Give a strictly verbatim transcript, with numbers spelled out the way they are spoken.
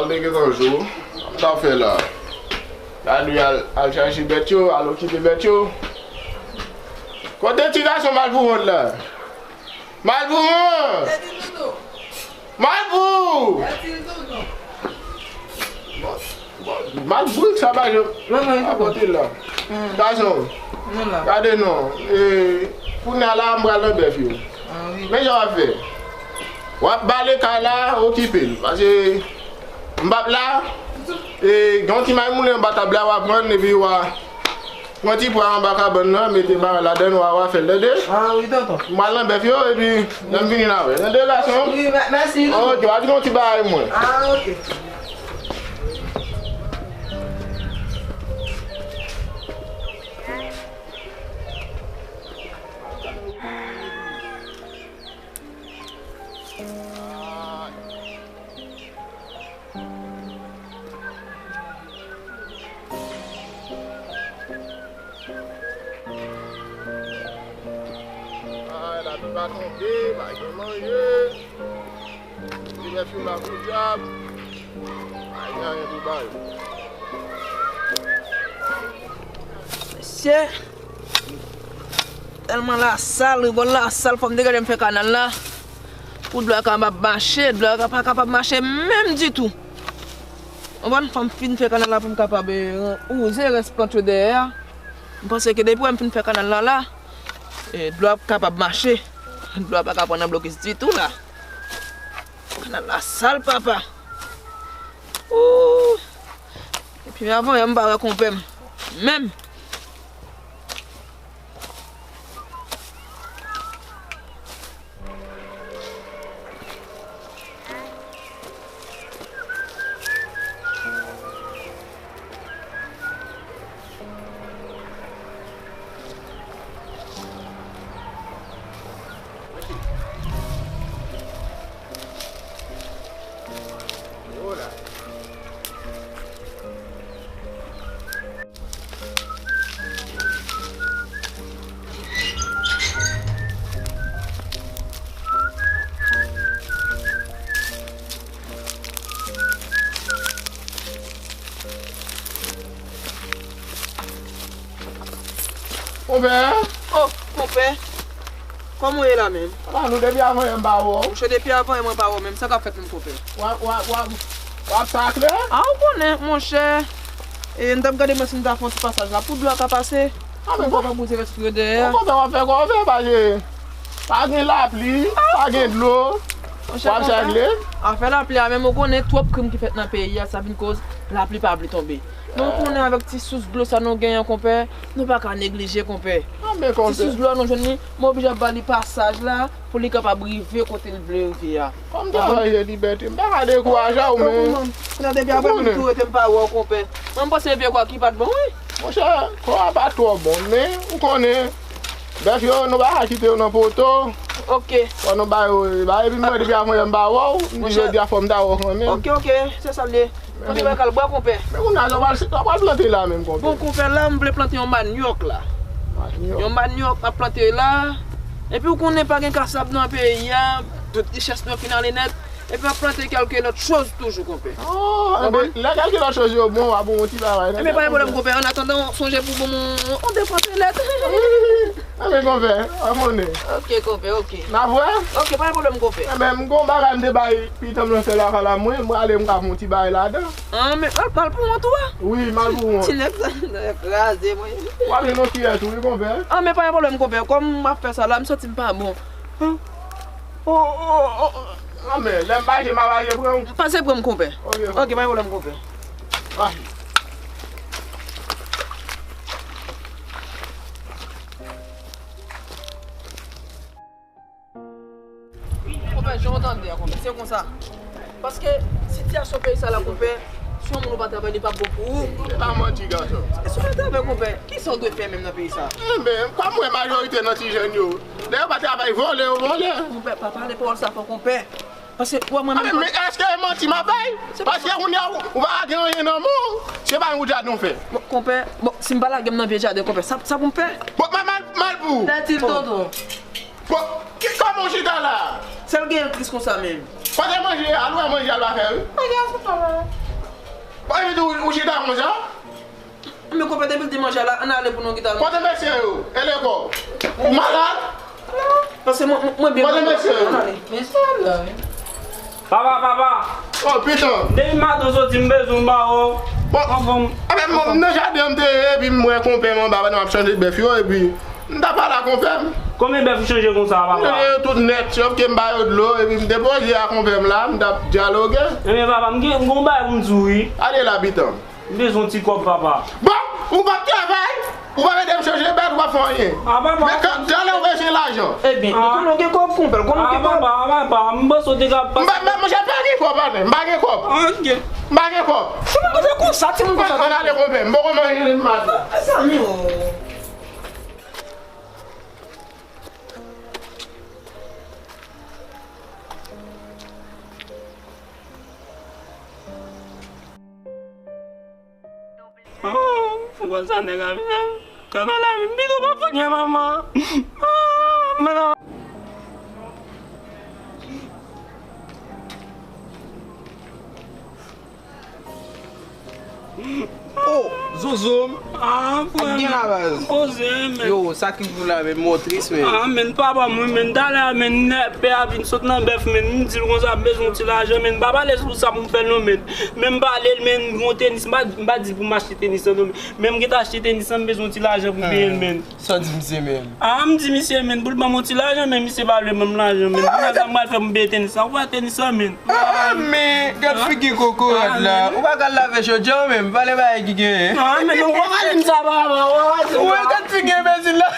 Nèg yo konn jou. Sa w fè la? Gade al, al chache bèt yo, al okipe bèt yo. Kote ti gason Malpouwont la? Malpouwont! Malpou! Malpou sa pa jwenn. Apòte la. Gason, gade non. E, kounye a la, m pral nan bèf yo. Men jan w ap fè. W ap bale kay la, okipe l. Paske m p ap la. E, gen yon ti may moulen anba tab la, w a pran, epi w a pran ti pwa anba kabann nan, mete bagay ladan, w a, w a fè l, tande? M al nan bèf yo, epi lè m vini n a wè. Tande, gason? Wi, mèsi. Ok, w a di yon ti bagay mwen. Ay, lapli pa tonbe, pa gen manje. Li mèt fim la pou dyab. Ay, gen anyen pou bay. Mesye, tèlman lasal, ribò lasal, fò m degaje m fè kanal la. Pou dlo a kapab mache, dlo a pa kapab mache menm ditou. Konprann? Fò m fin fè kanal la pou m kapab, eh, wouze rès plant yo dèyè a. M panse ke depi wè m fin fè kanal la la, eh, dlo a kapab mache. Dlo a pa ka pran nan blokis ditou la. Kanal la sal, papa. Ooh. Epi avan yè m pa wè konpè m menm. Konpè? Oh, konpè. Kòman w ye la menm? Apa nou depi avan yè m pa wè w. Monchè, depi avan yè mwen pa wè w menm. Sa k ap fèt menm, konpè? W ap, w ap, w ap, w ap takle? A, ou konnen, monchè. E, m t ap gade mwen si m ta fè yon ti pasaj la pou dlo a ka pase. A, men konpè, pou se rès yo dèyè. Konpè, w ap fè kòve, paske pa gen lapli, pa gen dlo. W ap chagle. Afè lapli a menm, ou konnen twòp krim ki fèt nan peyi a, sa vin koz lapli pa vle tonbe. Men ou konnen avèk ti sous dlo sa nou genyen, konpè, nou pa ka neglije, konpè. Ti sous dlo a nou jwenn li, mwen oblije ap ba li pasaj la pou li kapab rive kote l vle rive a. Kòm travay de libète, m pa ka dekouraje w, men. Kounye a depi apre m tou rete m pa wè w, konpè. Mwen m panse vye kwa ki pa t bon, wi. Monchè, kò a pa twò bon, men ou konnen, bèf yo, nou pa ka kite yo nan poto. Ok. Fò nou ba yo, ba, epi mwen depi avan yè m pa wè w, m di jodi a fò m ta wè w kanmenm. Ok, ok, se sa l ye. Konpè, kal bwa, konpè. Men kounye a, sa w pral, sa w pral plante la menm, konpè? Bon, konpè, la, m vle plante yon manyòk la. Manyòk. Yon manyòk, m ap plante la. Epi ou konnen pa gen kasab nan peyi a, tout richès nou fin ale nèt. Epi m ap plante kèlke lòt choz toujou, konpè. Oh, enben, lè kèlke lòt choz yo bon, w a bon yon ti bagay. Enben, pa gen pwoblèm, konpè. Annatandan, sonje pou bon yon, yon depanse lèt. Enben, konpè, w a konnen. Ok, konpè, ok. N ap wè? Ok, pa gen pwoblèm, konpè. Enben, m gon bagay m te bay pitit m nan fè lakay la, mwen, m prale, m ka fè yon ti bagay ladan. An, men, al, al pou wont ou a? Wi, m al pou wont. Ti nèg sa, nèg kraze, mwen. W ap jwenn yon kiyès, wi, konpè. An, men pa gen pwoblèm, konpè. Kòm m ap fè sa la, m santi m pa bon. Oh, oh, oh, oh. An, men, lè m pa je, m ap al pran w. Pase pran m, konpè. Ok, ok, pa gen pwoblèm, konpè. Ah. Konpè, jan w tande a, konpè, se konsa. Paske sitiyasyon peyi sa la, konpè, si yon moun ou pa travay, li pa bon pou ou. Se pa manti, gason. E si w pa travay, konpè, kisa w dwe fè menm nan peyi sa? Enben, kòm m wè majorite nan ti jèn yo, lè yo pa travay, vòlè yo vòlè. Konpè, pa pale pawòl sa fò, konpè. Paske, ou wè mwen menm. Men èske e manti m ap bay? Paske kounye a, ou, ou pa gen anyen nan men w, se pa yon jaden w fè. Bon, konpè, bon, si m pa lage m nan vye jaden, konpè, sa, sa pou m fè? Bon, mal, mal, mal pou ou. Tèt il, tonton. Bon, ki kòman w chita la? Sèl gen l tris konsa menm. Kote manje a? Al wè manje a, l pa fè wi. Manje a sou tò la. Epi tou, ou chita konsa? Men konpè, depi l di manje la, ann ale pou nou kite al. Kote mesye yo? E lekòl. Ou malad? Paske mwen, mwen, mwen byen. Kote mesye yo? Ann ale. Men sa la, wi. Papa, papa. Oh, pitan. Depi maten w soti, m bezwen w ba w. Bon. Anfòm. Anben, mwen, nan jaden an m te ye, epi m wè konpè m anba, pandan m ap chanje bèf yo, epi m t ap pale ak konpè m. Konbyen bèf ou chanje konsa, papa? M chanje yo tout nèt, sòf ke m ba yo dlo, epi m te poze a konpè m la, m t ap dyaloge. Ebyen, papa, m gen, m gen yon bagay pou m di w, wi. Ale la, pitan. M bezwen yon ti kòb, papa. Bon, ou p ap travay, ou p ap ede m chanje bèt, ou p ap fè anyen. Ah, papa. Men kan, talè ou bezwen lajan. Ebyen, ah, konnen w gen kòb, konpè, konnen w gen kòb. Ah, papa, ah, papa, m panse w te ka pase. M pa, m pa, monchè, m pa gen kòb, patnè, m pa gen kòb. Ok. M pa gen kòb. Timoun konsa, timoun konsa. Ann ale, konpè, m poko manje li maten. Mezanmi, oh. Oh, ou konn sa nèg la vin fè? Kaka la vin pito pa fò nye manman. Ah, men non. Oh, Zozo m. Ah, frè m. Gen la baz. Poze, men. Yo, sa ki pou la, men, motris, men. Ah, men, papa mwen, men, talè, men, nè, pè a vin sot nan bèf, men, m di l konsa, m bezwen yon ti lajan, men, m pa pale sou sa pou m fè l, non, men. Men m pale l, men, yon tenis, m pa, m pa di l pou m achte tenis lan, non, men. Men m gentan achte tenis lan, m bezwen yon ti lajan pou m peye l, men. Sa w di misye, men? Ah, m di misye, men, pou l ban m yon ti lajan, men misye pa vle ban m lajan, men. Kounye a sa m pral fè pou m peye tenis lan? Ou wè tenis lan, men? Ah, men, gad figi kokorat la. Ou pa ka lave chodye w, men, pale bagay ki genyen. Ah, men, non, ou pa pale m sa, papa, ou pa pale m sa. Ou wè gad figi enbesil la.